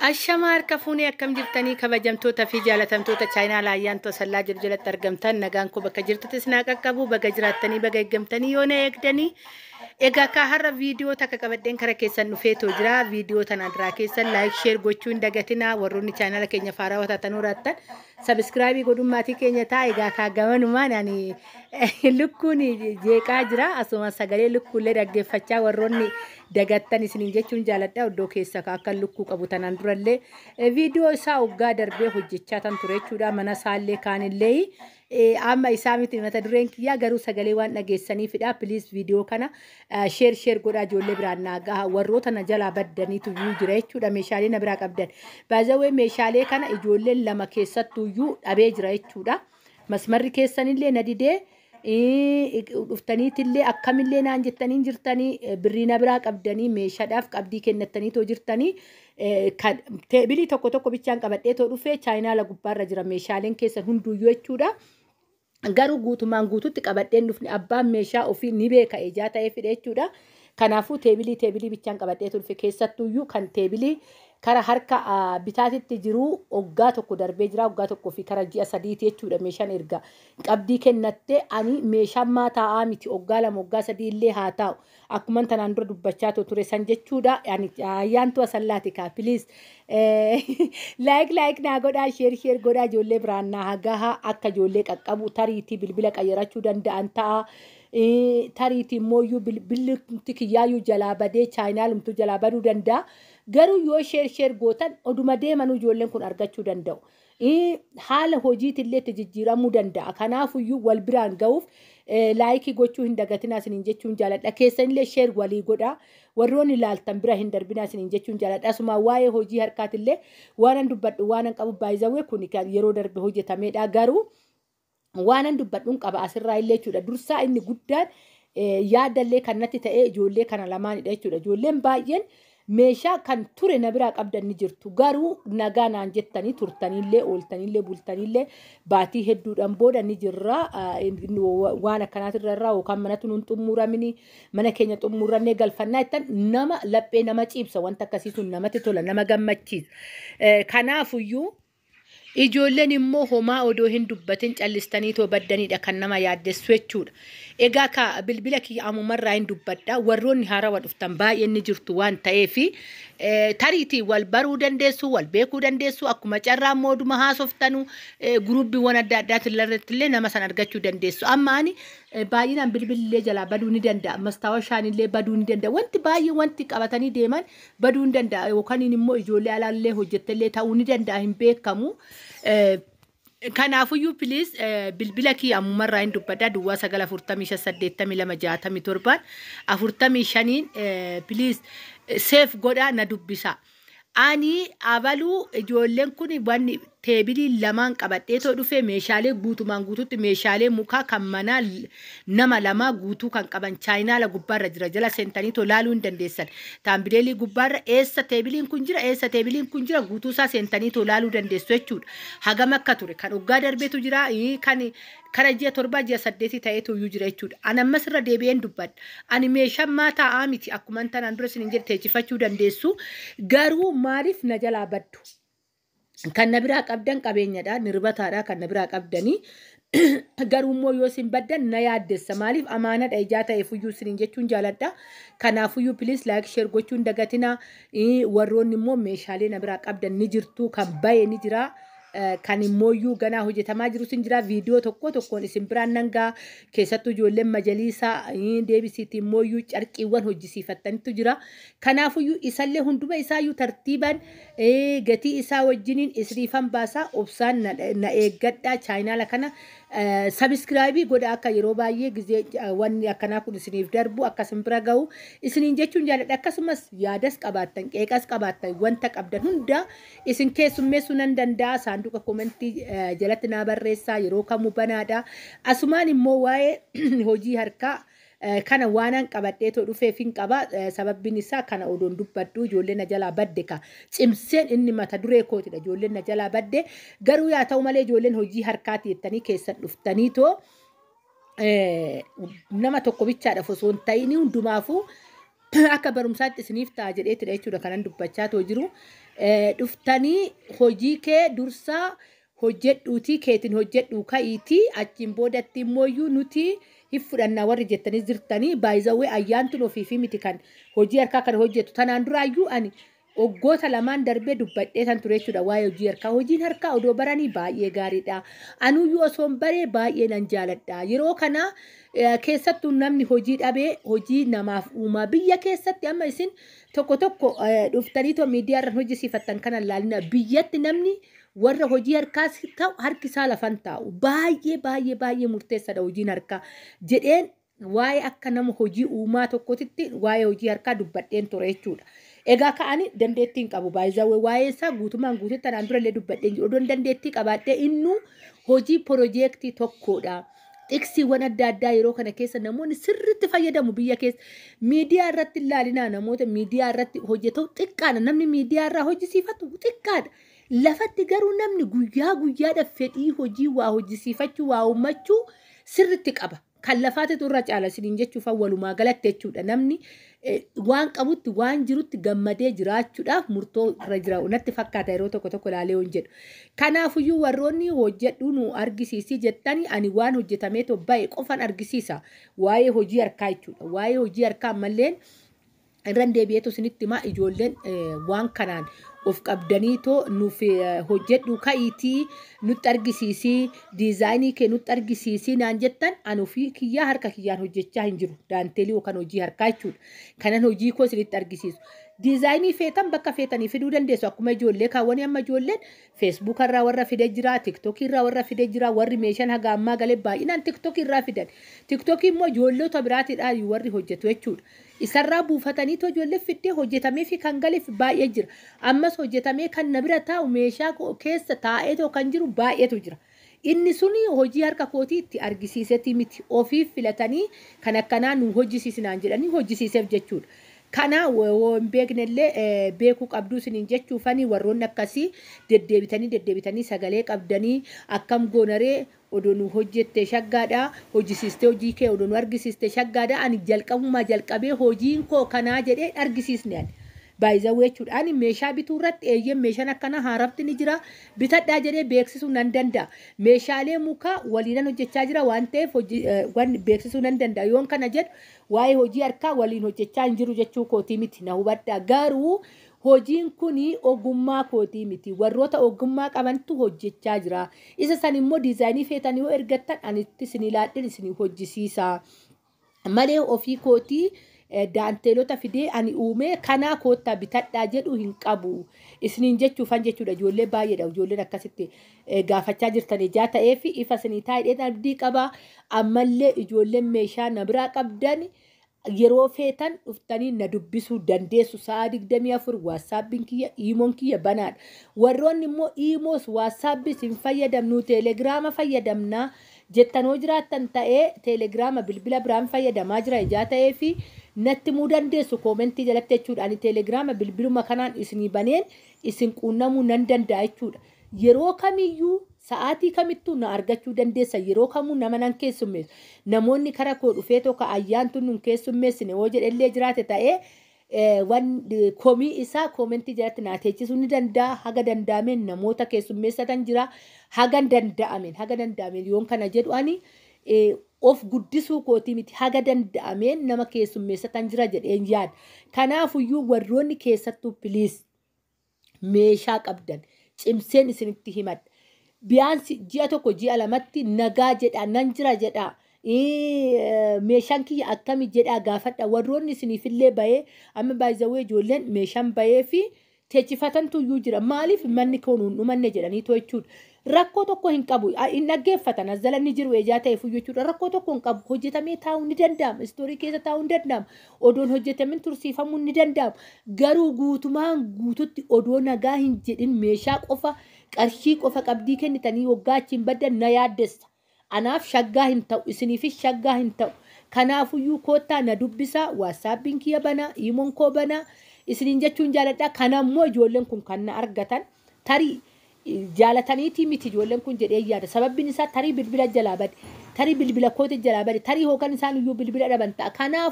Ashamaa harka fuunee akkam jirtanii kabajamtoota fi jaalatamtoota chaayinaa laayyaan tosallaa jiru jalatti argamtan nagaan koo bakka jirtuttis naa qaqqabu baga jiraattanii baga eeggamtanii yoo na eegdanii. Egaa kaa har'a viidiyoo takka qabadheen kara keessan dhufeetoo jira. Viidiyoo tana duraa keessan like share gochuu hin dagatinaa. Warroonni chaayinaala keenya faaraa taatan horaattan subscribe godhuun maatii keenya ta'a. Egaa kaa gamanumaan ani lukkuun jeeqaa jira. Asuma sagalee lukkuullee dhaggeeffachaa warroonni dagattan isiniin jechuun jaaladha. Iddoo keessa akka lukkuu qabu tanaan durallee viidiyoo isaa hoggaa darbee hojjechaa tan ture jechuudha. Mana isaallee kaanillee amma isaa miti mata dureen kiyyaa garuu sagalee waan dhageessaniifidha. Please viidiyoo kana share share godhaa ijoollee biraan naa gaha. Warroota na jalaa baddaniitu iyyuu jira jechuudha. Meeshaalee na biraa qabdan. Baay'ee meeshaalee kana ijoolleen lama keessattuyyuu dhabee jira jechuudha. Masmarri keessanillee na didee dhuftaniitillee akkamillee naan jettanii jirtanii birrii na biraa qabdanii meeshaadhaaf qabdii kennattanii too jirtanii teebilii tokko tokko bichaan qabadhee too dhufee chaayinaala gubbaarra jira meeshaaleen keessan hunduyyuu jechuudha. Garuu guutumaan guututti qabadheen dhufne abbaan meeshaa ofii ni beeka ijaa ta'ee fidhe jechuudha. Kanaafuu teebilii bichaan qabadhee dhufe keessattuyyuu kan teebilii kara harka bitaatitti jiru hoggaa tokko darbee jira hoggaa tokkoo fi kara ji'a sadiiti jechuudha meeshaan erga qabdii kennattee ani meeshaan maa taa'aa miti hoggaa lama hoggaa sadii illee haa taa'u akkuma tanaan dura dubbachaa ture san jechuudha. Ani ayyaantu asallaati kaa please like like naa godhaa share share godhaa ijoollee biraan naa gahaa akka ijoollee qaqqabu tariitii bilbila qayyarachuu danda'an ta'a. Tariitii immoo bilbilli kiyyaayyuu jalaa badee chaayinaalumtuu jalaa baduu danda'a. Garuu yoo share share gootan oduma deemanuu ijoolleen kun argachuu danda'u. Haala hojiitillee itti jijjiiramuu danda'a. Kanaafuyyuu wal biraan ga'uuf like gochuu hin dagatinaa isiniin jechuun jaaladha. Keessanillee share walii godhaa. Warroonni ilaaltan bira hin darbinaa isiniin jechuun jaaladha. Asuma waa'ee hojii harkaatillee waanan dubbadhu waanan qabu baay'izawwee kun yeroo darbe hojjetamedha. Garuu waanan dubbadhuun qaba asirraa illee jechuudha. Dursaa inni guddaan yaadallee kan natti ta'ee ijoollee kana lamaanidha jechuudha. Ijoolleen baay'een meeshaa kan ture na biraa qabdan ni jirtu. Garuu nagaa naan jettanii turtaniillee ooltaniillee bultaniillee baatii hedduudhaan booda ni jirra. Waan akkanaatirra irraa yookaan manatti nuun xumuramini mana keenya xumurannee galfannaa jettan nama laphee nama ciibsa wanta akkasii sun namatti tola nama gammachiisa. Kanaafuyyuu ijoolleen immoo homaa odoo hin dubbatin callistanii too baddanidha kan nama yaaddessu jechuudha. Egaa ka bilbila kiyya ammumarraa hin dubbadha. Warroonni haarawaa dhuftan baay'een ni jirtu waan ta'eef tariitii wal baruu dandeessu, wal beekuu dandeessu, akkuma carraa mooduma haasoftanu gurubbiiwwan adda addaatiin irrattillee nama san argachuu dandeessu. Amma ani baay'inaan bilbilillee jalaa baduu ni danda'a. Mastaawashaanillee baduu ni danda'a. Wanti baay'ee wanti qabatanii deeman baduu ni danda'a. Yookaan immoo ijoollee alaallee hojjettellee ta'uu ni danda'a hin beekamu. Kanaafuyyuu please bilbila kiyya ammumarraa hin dubbadha. Duwwaa 9 45 82 67 45 please save godhaa na dubbisa. Ani abaluu ijoolleen kun wanni teebilii lamaan qabadheetoo dhufe meeshaalee guutumaan guututti meeshaalee mukaa kan manaa nama lamaa guutuu kan qaban chaayinaala gubbaarra jira jala seentanii too laaluu hin dandeessan. Taambileelii gubbaarra eessa teebiliin kun jira eessa teebiliin kun jira guutuusaa seentanii too laaluu dandeessu jechuudha. Hagam akka ture kan hoggaa darbeetu jira kan kara ji'a 7 ji'a 8 ta'eetu iyyuu jira jechuudha. Ani ammas irra deebi'een dubbadha. Ani meeshaan maa taa'aa miti akkuma tanaan dura isin jedhe teechifachuu dandeessu. Garuu maaliif na jalaa baddu? Kan na biraa qabdan qabeenyadha, niribataadha kan na biraa qabdanii. Garuu immoo yoo isin baddan na yaaddessa. Maaliif amaanadha ijaa ta'eef iyyuu isiniin jechuun jaaladha. Kanaafuyyuu please like share gochuu hin dagatinaa. Warroonni immoo meeshaalee na biraa qabdan ni jirtu kan baye ni jira. Kan immooyyuu ganaa hojjetamaa jirus hin jira. Viidiyoo tokko tokkoon isin biraan nan ga'a. Keessattuu ijoolleen majaliisaa deebisiitti immooyyuu carqiiwwan hojjisiifattanitu jira. Kanaafuyyuu isallee hunduma isaayyuu tartiibaan gatii isaa wajjiniin isiniifan baasaa obsaan na eeggadhaa. Chaayinaala kana subscribe godha akka yeroo baay'ee gizee wanni akkanaa kun isiniif darbu akka isin bira ga'u isiniin jechuun jaaladha. Akkasumas yaadas qabaattan qeeqas qabaattan wanta qabdan hunda isin keessummeessuu nan danda'a. Saanduqa komentii jalatti naa barreessaa yeroo kamuu banaadha. Asumaan immoo waa'ee hojii harkaa kana waanan qabadheetoo dhufeef hin qaba. Sababbiin isaa kana odoon dubbadhu ijoolleen na jalaa badde ka cimseen inni mata duree kootidha. Ijoolleen na jalaa badde garuu yaa ta'u malee ijoolleen hojii harkaati jettanii keessan dhuftanii too nama tokko bichaadhaaf osoo hin ta'in hundumaafuu Akka barumsaatti isiniif ta'a jedheetidha jechuudha kanan dubbachaa too jiru. Dhuftanii hojii kee dursaa hojjedhuutii, keetiin hojjedhuu ka'iitii, achiin boodatti immoo nuti hin fudhannaa warri jettanii jirtanii. Baay'izawwee, ayyaantuun ofii fi miti kan hojii harkaa kana hojjetu. Tanaan duraayyuu ani waggoota lamaan darbee dubbadhee kan ture jechuudha waa'ee hojii harkaa. Hojiin harkaa odoo baranii baay'ee gaariidha. Anuyyuu osoo hin baree baay'ee nan jaaladha. Yeroo kana keessattuu namni hojii dhabee hojii namaaf uumaa biyya keessatti. Amma isin tokko tokko dhuftanii too miidiyaa irra hojjisiifattan kana ilaalina. Biyyatti namni warra hojii harkaas ta'u harki isaa lafan taa'u, baay'ee baay'ee baay'ee murteessaadha hojiin harkaa jedheen, waa'ee akka nama hojii uumaa tokkotitti waa'ee hojii harkaa dubbadheen ture jechuudha. Egaa ka'anii dandeettii hin qabu, baay'ee waa'ee isaa guutumaan guututti tanaan dura illee dubbadheen jiru. Odoon dandeettii qabaadhee innuu hojii piroojeektii tokkodha. Xiqsiiwwan adda addaa yeroo kana keessa namoonni sirriitti fayyadamu biyya keessa. Miidiyaa irratti ilaalinaa, namoota miidiyaa irratti hojjetu xiqqaadha. Namni miidiyaa irraa hojjisiifatu xiqqaadha. Lafatti garuu namni guyyaa guyyaadha fedhii hojii waa hojjisiifachuu, waa uummachuu sirriitti qaba. Kan lafaatitu irra caala isiniin jechuuf walumaa galatti jechuudha. Namni waan qabutti, waan jirutti gammadee jiraachuudhaaf murtoo irra jira natti fakkaata yeroo tokko tokko ilaalee hon jedhu. Kanaafuyyuu warroonni hojjedhuu nu argisiisii jettani, ani waan hojjetamee ba'e qofan argisiisa. Waa'ee hojii harkaa jechuudha. Waa'ee hojii harkaa ammalleen irran deebi'eetu isinitti himaa. Ijoolleen waan kanaan of qabdanii too nuuf hojjedhu ka'iitii nutti argisiisii, diizaayinii kee nutti argisiisii naan jettan, ani ofii kiyyaa harka kiyyaan hojjechaa hin jiru daanteelii yookaan hojii harkaa jechuudha. Kanan hojii koo isinitti argisiisu. Diizaayinii feetan bakka feetanii fiduu dandeessu, akkuma ijoollee kaawwanii. Amma ijoolleen Feesbuuk irraa warra fidee jira, Tiktookii irraa warra fidee jira, warri meeshaan haga ammaa galee baay'inaan Tiktookii irraa fidan. Tiktookii immoo ijoollota biraatiidhaan warri hojjetu jechuudha. Isarraa buufatanii ijoollee fiddee hojjetamee fi kan galeef baay'ee jira. Ammas hojjetamee kan na bira taa'u, meeshaa keessa taa'eetoo kan jiru baay'eetu jira. Inni suni hojii harka kootii itti argisiiseeti miti. Ofiif filatanii kan akkanaa nu hojjisiisinaan jedhanii hojjisiiseef jechuudha. Kana hin beeknellee beekuu qabduu isiniin jechuufanii, warroonni akkasii deddeebitanii deddeebitanii sagalee qabdanii akkam goonaree, odoo nu hojjette shaggaadha, hojjisiistee hojii kee odoo nu argisiiste shaggaadha. Ani jalqabumaa jalqabee hojiin koo kanaa jedhee argisiisne ani. Baay'izawwee jechuudha. Ani meeshaa bituu irratti, eeyyeen, meeshaan akkanaa haarafti ni jira, bitadhaa jedhee beeksisuu nan danda'a. Meeshaalee mukaa waliinan hojjechaa jira waan ta'eef waan beeksisuu nan danda'a. Yoon kana jedhu waa'ee hojii harkaa waliin hojjechaa hin jiru jechuu kootii miti, na hubadhaa. Garuu hojiin kuni ogummaa kootii miti. Warroota ogummaa qabantu hojjechaa jira. Isa san immoo diizaayinii feetan yoo ergattan anitti isin ilaadhin isin hojjisiisa. Malee ofii kootii daanteelota fidee ani uumee kanaa koottaa bitadhaa jedhu hin qabu. Isiniin jechuufan jechuudha. Ijoollee baay'eedha. Ijoolleen akkasitti gaafachaa jirtan ijaa ta'eef ifa isinii taa'ee abdii qaba. Ammallee ijoolleen meeshaa na biraa qabdan yeroo feetan dhuftanii na dubbisuu dandeessu. Sa'a 24 Waatsaappiin kiyya, Iimoon kiyya banaadha. Warroonni immoo Iimoos Waatsaappiis hin fayyadamnu, Teelegiraama fayyadamnaa jettanoo jiraattan ta'ee, Teelegiraama bilbila biraan fayyadamaa jira ijaa ta'ee fi natti himuu dandeessu koomentii jalatti jechuudha. Ani Teelegiraama bilbiluma kanaan isinii baneen isin quunnamuu nan danda'a jechuudha. Yeroo kamiyyuu, sa'aatii kamittuu na argachuu dandeessa. Yeroo kamuu nama nan keessummeessu. Namoonni kara koo dhufee tokko ayyaantu nun keessummeessine yoo jedhellee jiraate ta'ee, wan komii isaa koomentii jalatti naa teechisuu ni danda'a. Haga danda'ameen namoota keessummeessatan jira. Haga danda'ameen yoon kana jedhu ani of guddisuu kootii miti, haga danda'ameen nama keessummeessatan jira jedheen yaada. Kanaafuyyuu warroonni keessattuu, please, meeshaa qabdan cimseen isinitti himadha. Biyaansi ji'a 1, ji'a 2tti nagaa jedha, nan jira jedha. Meeshaan kiyya akkami jedhaa gaafadha. Warroonni isiniifillee bahee amma baay'izawwee ijoolleen meeshaan bahee fi teechifatantu iyyuu jira. Maaliif manni kun hin dhumanne jedhanii jechuudha. Rakkoo tokko hin qabu. Hin dhaggeeffatan as jala ni jiru ejaa ta'eef jechuudha. Rakkoo tokko hin qabu. Hojjetamee taa'uu ni danda'ama. Istoorii keessa taa'uu ni danda'ama. Odoon hojjetamin tursiifamuu ni danda'ama. Garuu guutumaan guututti odoo nagaa hin jedhin meeshaa qofa, qarshii qofa qabdii kennitanii waggaa achiin baddan na yaaddessa. Anaaf shaggaa hin ta'u, isiniifis shaggaa hin ta'u. Kanaafuyyuu koottaa na dubbisaa, Waatsaappiin kiyya banaa, Iimoon koo banaa, isiniin jechuun jaaladha. Kanammoo ijoolleen kun kan na argatan tarii jaalataniitii miti ijoolleen kun jedhee yaada. Sababbiin isaa tarii bilbila jalaa bade, tarii bilbila kooti jalaa bade, tarii hookan isaan iyyuu bilbila dhaban ta'a. Kanaaf